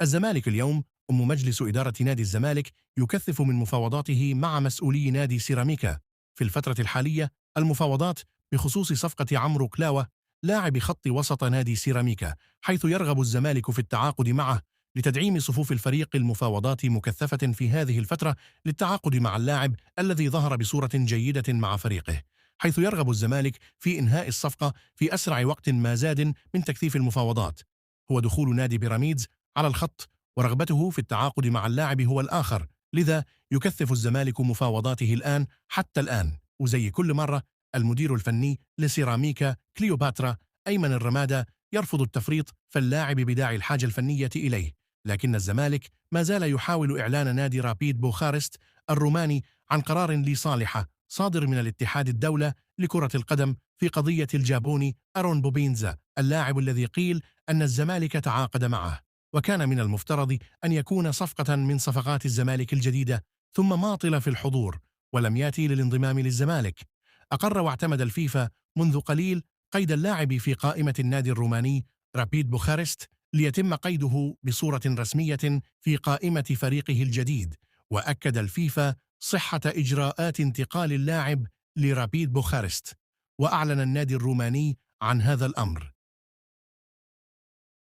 الزمالك اليوم. مجلس إدارة نادي الزمالك يكثف من مفاوضاته مع مسؤولي نادي سيراميكا في الفترة الحالية. المفاوضات بخصوص صفقة عمرو كلاوة لاعب خط وسط نادي سيراميكا، حيث يرغب الزمالك في التعاقد معه لتدعيم صفوف الفريق. المفاوضات مكثفة في هذه الفترة للتعاقد مع اللاعب الذي ظهر بصورة جيدة مع فريقه، حيث يرغب الزمالك في إنهاء الصفقة في أسرع وقت. ما زاد من تكثيف المفاوضات هو دخول نادي بيراميدز على الخط ورغبته في التعاقد مع اللاعب هو الآخر، لذا يكثف الزمالك مفاوضاته الآن حتى الآن. وزي كل مرة المدير الفني لسيراميكا كليوباترا أيمن الرمادة يرفض التفريط في اللاعب بداعي الحاجة الفنية إليه، لكن الزمالك ما زال يحاول إعلان نادي رابيد بوخارست الروماني عن قرار لصالحه صادر من الاتحاد الدولة لكرة القدم في قضية الجابوني أرون بوبينزا، اللاعب الذي قيل أن الزمالك تعاقد معه، وكان من المفترض أن يكون صفقة من صفقات الزمالك الجديدة، ثم ماطل في الحضور ولم يأتي للانضمام للزمالك. أقر واعتمد الفيفا منذ قليل قيد اللاعب في قائمة النادي الروماني رابيد بوخارست ليتم قيده بصورة رسمية في قائمة فريقه الجديد، وأكد الفيفا صحة إجراءات انتقال اللاعب لرابيد بوخارست، وأعلن النادي الروماني عن هذا الأمر.